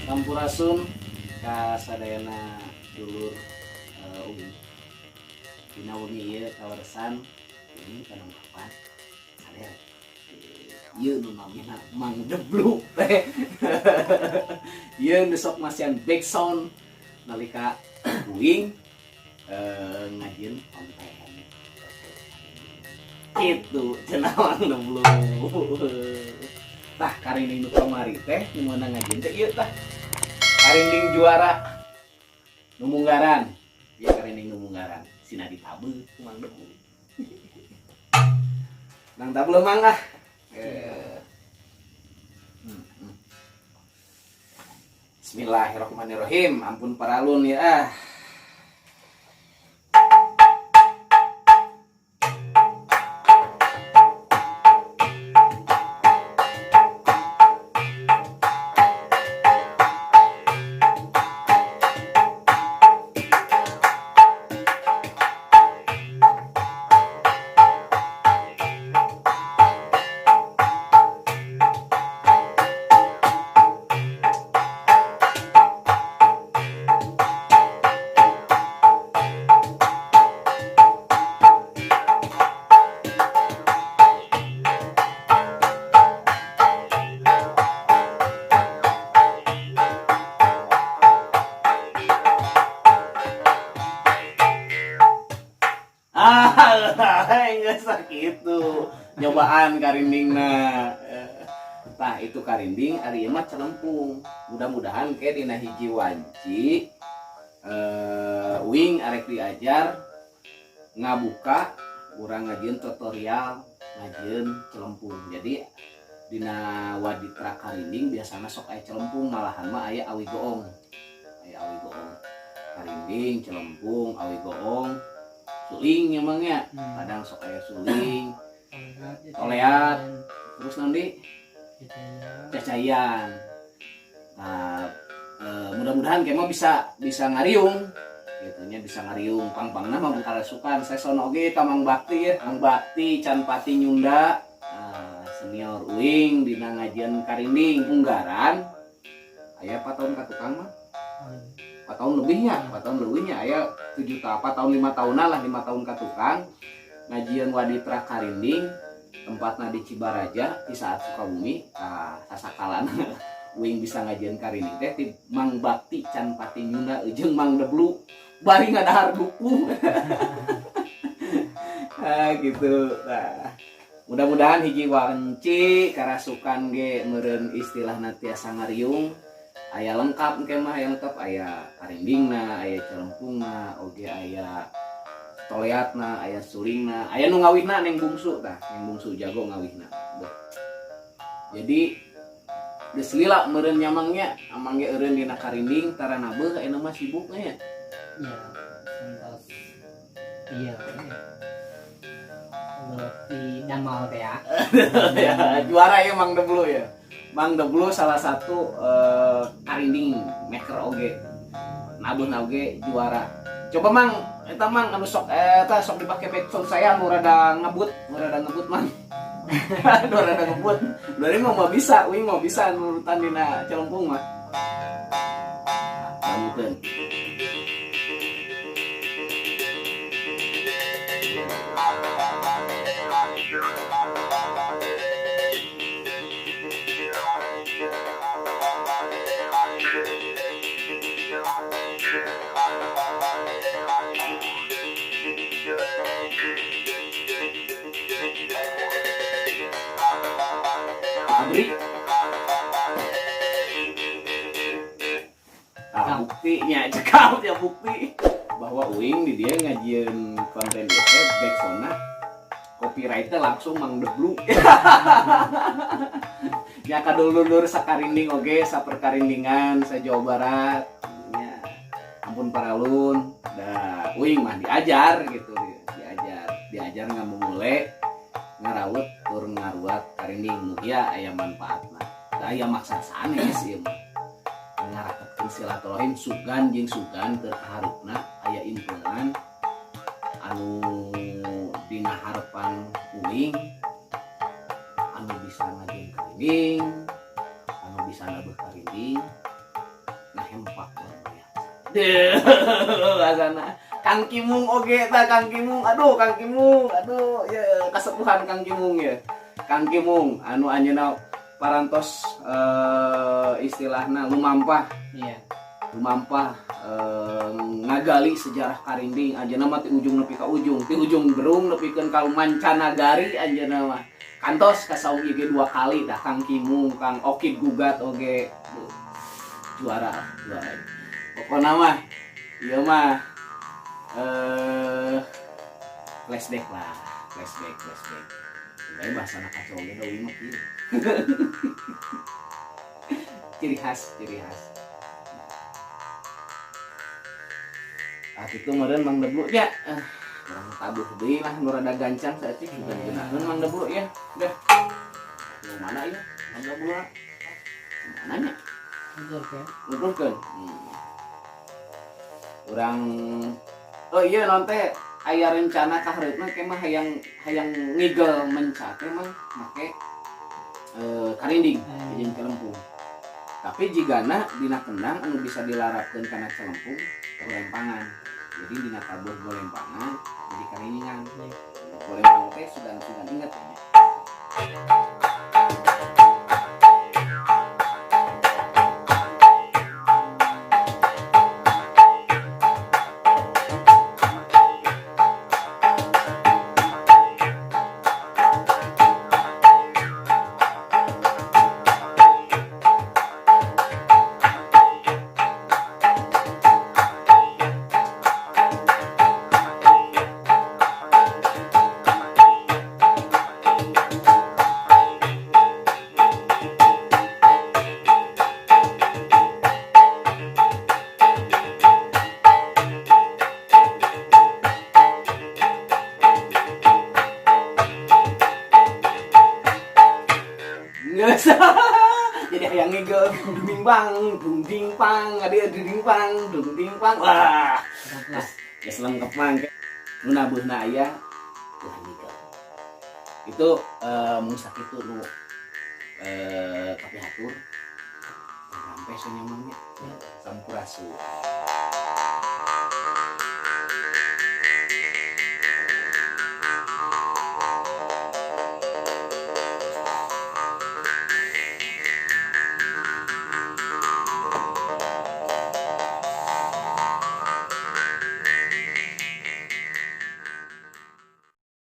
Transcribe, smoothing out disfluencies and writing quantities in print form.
Sampurasun ka sadayana dulur uing. Dina wengi ieu kawaresan ini ka dongkapan sadaya. Ieu nu namina Mang Deblu teh. Ieu nu sok masihan backsound nalika uing ngajieun konten. Itu cenah Mang Deblu. Tah, karinding nu kamari teh nu meunang ngajieun teh ieu tah. Karinding juara nu munggaran. Ieu karinding nu munggaran. Sina ditabeuh ku Mang Deblu. Nang tabeuh Mang ah. Bismillahirrahmanirrahim. Ampun paralun ya ah. Ah, enggak sakitu. Nyobaan karindingna. Tah, itu karinding ari ieu mah celempung. Mudah-mudahan ke dina hiji wanci uing arek diajar ngabuka urang ngajieun tutorial ngajieun celempung. Jadi dina waditra karinding biasana sok aya celempung, malahan mah aya awi goong. Aya awi goong. Karinding, celempung, awi goong, suling emangnya. Kadang sok aya suling, toleat, terus nanti cacayan. Nah, mudah-mudahan kayak mah bisa bisa ngariung gitu nya, bisa ngariung pang-pangna mah karasukan saya sono oge ka Mang Bakti ya, Mang Bakti Can Pati Nyunda, senior uing dina ngajian karinding unggaran aya 4 tahun ka tukang mah. 4 tahun lebihnya, 4 tahun lebihnya aya 7 tahun, 4 tahun 5 tahunan lah, 5 tahun ka tukang ngajian waditra karinding tempatna di Cibaraja di saat Sukabumi. Tah, sasakalan uing bisa ngajian karinding teh ti Mang Bakti Can Pati Nyunda jeung Mang Deblu bari ngadahar duku. Ah, gitu. Nah, mudah-mudahan hiji wanci karasukan ge meureun istilahna tiasa ngariung, aya lengkap engke mah, aya lengkap, aya karindingna, aya celempungna oge, aya toleatna, aya sulingna, aya nu ngawihna neng bungsu tah, neng bungsu jago ngawihna. Duh. Jadi geus lila meureun nyamangnya, amang ge eureun dina karinding tara nabeuh, ayeuna mah sibuk nya. Ya, santos. Iya. Di damal teh ya. Ya, juara ya Mang Deblu ya. Mang Deblu salah satu karinding maker oge. Nabuh oge juara. Coba Mang, eta Mang anu sok eta sok dipake backsound saya nu rada ngebut, nu rada ngebut Mang. Nu rada ngebut. Dari mah bisa, uing mah bisa nurutan dina celempung mah. Dangukeun. Abri. Nah, buktinya cekap ya, bukti bahwa uing di dia ngajieun konten ieu teh backsoundna copyrightnya langsung Mang Deblu. Ya ka dulur-dulur sakarinding oge, saperkarindingan sa Jawa Barat nya, ampun paralun da uing mah diajar gitu, diajar diajar ngamumule ngarawut tur ngaruat karinding, mugia aya manfaatna. Da aya maksa sanes ieu mah ngarapetkeun silaturahim sugan jeung sugan teu kaharupna aya impungan. Anu dina harapan uing anu bisa ngajeng karinding, anu bisa nabeuh karinding, nah hempak luar biasa. Deuh, asana Kang Kimung oge ta Kang Kimung, aduh Kang Kimung, aduh ya kasepuhan Kang Kimung ya. Kang Kimung anu anjeunna parantos istilahna lumampah. Iya. Lumampah ngagali sejarah karinding anjeunna mah ti ujung nepi ka ujung, ti ujung Berung nepikeun ka mancanagari anjeunna mah. Kantos ka saung ieu ge 2 kali dah Kang Kimung, Kang Okid gugat oge. Duh, juara lah, juara. Pokona mah ieu mah flashback lah, flashback, flashback. Bae bahasana kacau ge da uing mah kieu. Ciri khas, ciri khas. Ah kitu meureun Mang Deblu nya. Urang tabuh deui lah nu rada gancang saeutik juga digunakeun Mang Deblu ya. Udah. Nu mana ieu? Mang Deblu. Mana nya? Nuturkeun. Nuturkeun. Urang oh iya non teh aya rencana ka hareupna ke mah hayang ngigel menca teh mah make karinding jeung celempung. Tapi jigana dina kendang anu bisa dilarapkeun kana celempung golempangan. Jadi dina tabuh golempangan jadi karindingan. Golempang teh sugan-sugan inget ya. Jadi hayang ngigel ding bang dung ding pang adi ding pang dung ding pang wah geus lengkap mah nu nabuhna aya ulah ngigel itu mung sakitu nu kapihatur sampai senyumnya sampurasun.